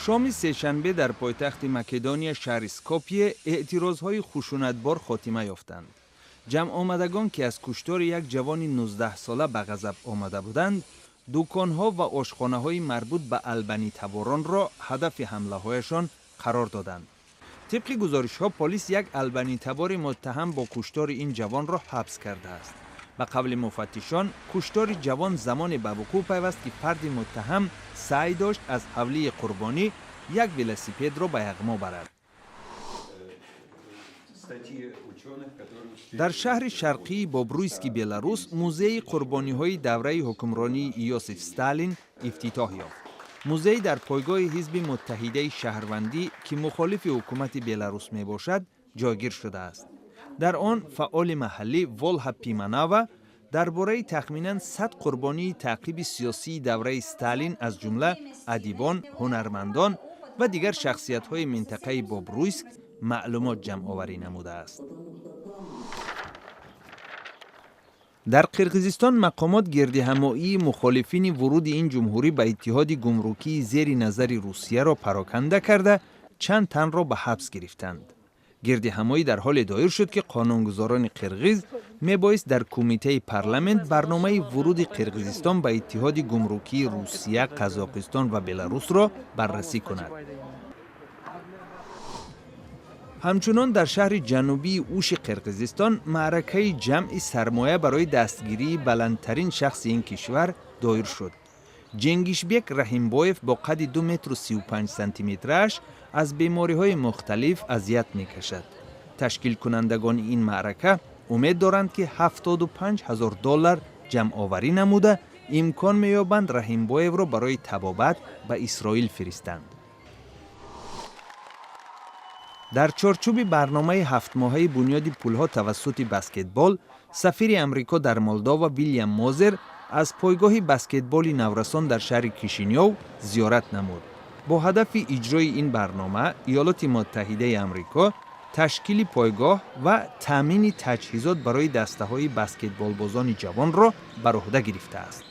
Шоми сешанбе дар пойтахти Македония, шаҳри Скопье, эътирозҳои хушунатбор хотима ёфтанд. Ҷамъомадагон, ки аз куштори як ҷавони 19-сола ба ғазаб омада буданд, дуконҳо ва ошхонаҳои марбут ба албанитаборонро ҳадафи ҳамлаҳояшон қарор доданд. Тибқи гузоришҳо, полис як албанитабори муттаҳам бо куштори ин ҷавонро ҳабс кардааст. Ба қавли муфаттишон, куштори ҷавон замоне ба вуқӯъ пайваст, ки фарди муттаҳам саъй дошт аз ҳавлии қурбонӣ як велосипедро ба яғмо барад. Дар шаҳри шарқии Бобруйски Беларус музеи қурбониҳои давраи ҳукмронии Иосиф Сталин ифтитоҳ ёфт. Музей дар пойгоҳи Ҳизби Муттаҳидаи шаҳрвандӣ, ки мухолифи ҳукумати Беларус мебошад, ҷойгир шудааст. Дар он фаъоли маҳаллӣ Волҳа Пиманава дар бораи тахминан 100 қурбонии таъқиби сиёсии давраи Сталин, аз ҷумла адибон, ҳунармандон ва дигар шахсиятҳои минтақаи Бобруйск маълумот ҷамъоварӣ намудааст. Дар Қирғизистон мақомот гирдиҳамоии мухолифини вуруди ин ҷумҳурӣ ба Иттиҳоди гумрукии зери назари Русияро пароканда карда, чанд танро ба ҳабс гирифтанд. Гирдиҳамоӣ дар ҳоле доир шуд, ки қонунгузорони қирғиз мебоист дар кумитаи парламент барномаи вуруди Қирғизистон ба Иттиҳоди гумрукии Русия, Қазоқистон ва Беларусро баррасӣ кунад. Ҳамчунон дар шаҳри ҷанубии Уши Қирғизистон маъракаи ҷамъи сармоя барои дастгирии баландтарин шахси ин кишвар доир шуд. Ҷенгишбек Раҳимбоев бо қадди 2 метру 35 сантиметрааш аз бемориҳои мухталиф азият мекашад. Ташкилкунандагони ин маърака умед доранд, ки 75 ҳазор доллар ҷамъоварӣ намуда, имкон меёбанд Раҳимбоевро барои табобат ба Исроил фиристанд. Дар чорчӯби барномаи ҳафтмоҳаи бунёди пулҳо тавассути баскетбол, сафири Амрико дар Молдова Вилям Мозер аз пойгоҳи баскетболи наврасон дар шаҳри Кишинёв зиёрат намуд. Бо ҳадафи иҷрои ин барнома Иёлоти Муттаҳидаи Амрико ташкили пойгоҳ ва таъмини таҷҳизот барои дастаҳои баскетболбозони ҷавонро бар уҳда гирифтааст.